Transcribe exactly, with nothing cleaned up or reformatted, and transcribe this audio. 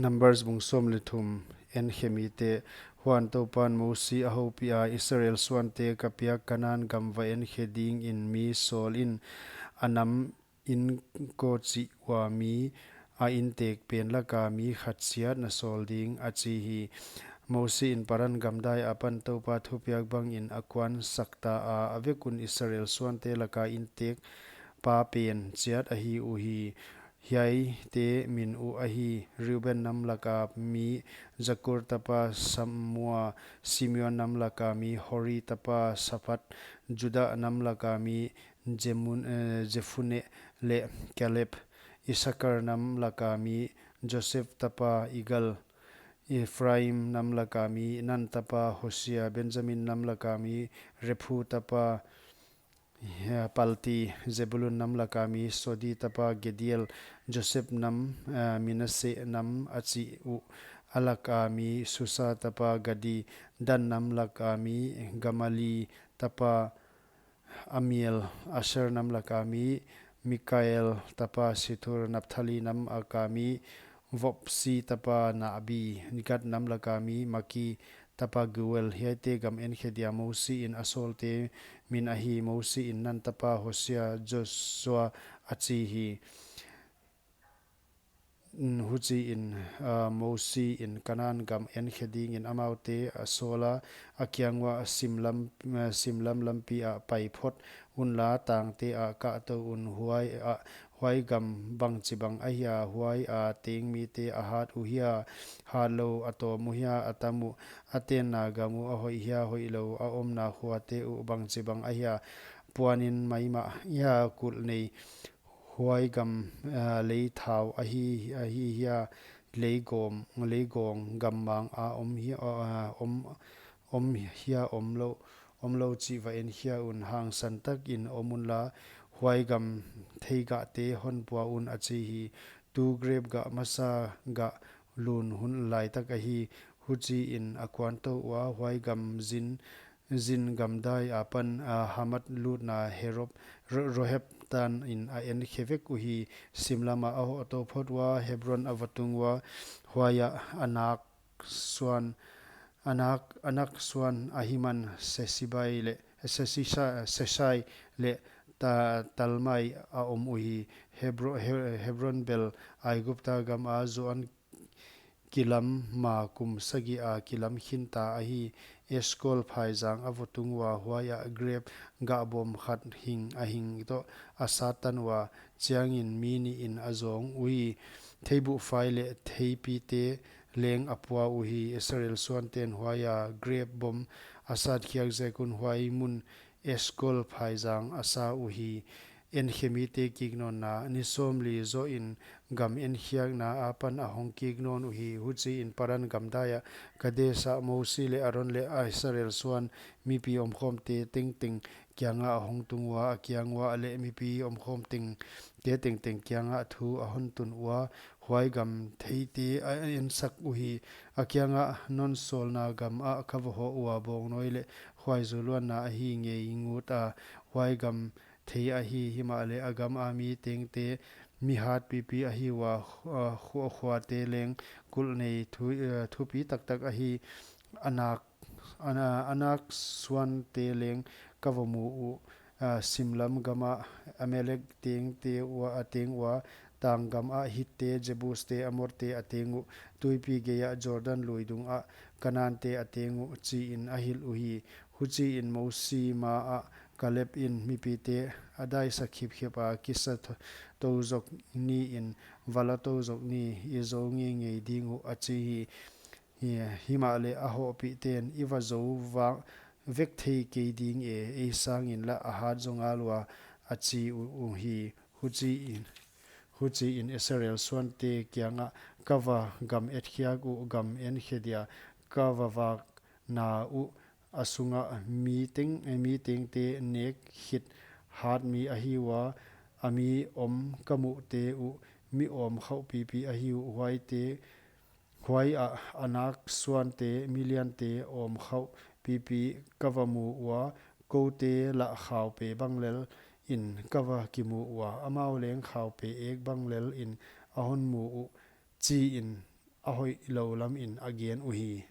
Numbers bung sawm leh thum. Enkhe mite. Huan Toupan Mosi a houpih a, Israel suante, ka piak Kanan gam va enkhe dingin mi sawlin, a nam in ko chih ua mi a intek pen laka mi khat chiat na sawl ding, a chi hi. Mosi in Paran gamdai apan Toupa thupiak bangin a kuan sakta a, a vek un Israel suante laka intek pa pen chiat ahi uhi. Hiaite min uh ahi: Reuben nam laka mi Zakur tapa Sammua, Simeon nam laka mi Hori tapa Saphat, Judah nam laka mi Jemun-, eh, Jephunne leh Kaleb, Isakar nam laka mi Joseph tapa Igal, Ephraim nam laka mi Nun tapa Hosia, Benjamin nam laka mi Rephu tapa, eh, Palti, Zebulun nam laka mi Sodi tapa Gediel, Joseph nam, eh, Manasse nam a chih uh, a laka mi Susa tapa Gadi, Dan nam laka mi Gamali tapa Amiel, Asher nam laka mi Mikael tapa Sithur, Naphtali nam laka mi Vopsi tapa Nahbi, Gad nam laka mi Maki tapa Geuel. Hiaite gam enkhe dia Mosi in a sawlte min ahi. Mosi in Nun tapa Hosia, Josua a chi hi. Mm, huchiin, ah, Mosi in Kanan gam enkhe dingin amaute a sawla, a kiang ua, Simlam, ah, Simlam lampi ah pai phot unla, tangte ah kahtou un. Huai ah, huai gam bangchibang ahia? Huai a teng mite a hat uhia, hatlou, a tawm uhia, a tam uh, a tenna gam uh a hoih hia, hoihlou, a omna khuate uh bangchibang ahia? Puanin maimah hia, kulh nei? Huai gam, ah, lei thau ahi, ahi hia, leigawm, leigawng gammang a om hia, ah, om, om hia, omlou, omlou chih va enkhia un. Hangsan takin om unla, huai gam theigahte hon pua un, a chi hi. Tu grep gah masa gah lun hun laitak ahi. Huchiin a kuantou ua, huai gam Zin, Zin gamdai apan, ah, Hamat lutna Herob, Ro-, Roheb tanin a enkhe vek uhi. Simlam ah a hohtou phot ua, Hebron a va tung ua, huaiah Anak suan, Anak, Anak suan Ahiman, Sesibai leh, Sesisa-, Sesai leh Ta-, Talmai a om uhi. Hebro-, He-, Hebron bel Aigupta gam a Zoan kilam ma kum sagih a kilam khinta ahi. Eskol phaizang a va tung ua, huaiah grep gah bawm khat hing a hing toh a sat tan ua, chiangin mi nihin a zawng uhi. Theibuhfai leh theipite leng a pua uhi. Israel suanten huaia grep bawm a sat khiak zek un huai mun Eskol phaizang a sa uhi. Enkhe mite kiknawnna. Ni sawmli zohin gam enkhiakna apan a hong kiknawn uhi. Huchiin Paran gamdai ah Kadesh ah Mosi leh Aron leh Israel suan mipi omkhawmte tengteng kiangah a hong tung ua, a kiang uah leh mipi omkhawm tengte tengteng kiangah thu a hon tun ua, huai gam theite a ensak uhi. A kiangah, non sawlna gam ah ka va hoh ua, bawngnawi leh khuaizuluanna ahi ngei ngut a, huai gam thei ahi. Himahleh a gam a mi tengte mi hat pipi ahi ua, khua-, khua-, khuate leng kulh nei thu-, eh, thupi taktak ahi. Anak, Ana-, Anak suante leng ka va mu uh, ah, Simlam gam ah Amalek tengte ua, a teng ua, tang gam ah Hitte, Jebuste, Amorte a teng uh, tuipi gei ah Jordan lui dung ah Kanante a teng uh, chiin a hilh uhi. Huchiin Mosi ma ah Kaleb in mipite a daisak khipkhip a, kisa th-, tou zok ni in, va la tou zok ni, i zou ngeingei ding uh, a chi hi. Hi, himahleh a hohpihten, i va zou va vek thei kei ding e, ei sangin lah a hat zo ngal ua, a chi u-, uhi. Huchiin, huchiin Israel suante kiangah, ka va gam etkhiak uh, gam enkhe dia ka va vakna uh, a sungah mi teng, mi tengte nek khit hat mi ahi ua, a mi om ka muhte uh, mi awm khauh pipi ahi uh, huaite, huai ah Anak suante, mi liante awm khauh pipi ka va mu ua, koute lah khaupe bang lel in ka va kimu ua, amau leng khaupe ek bang lel in a hon mu uh, chiin a hoihlou lam in a gen uhi.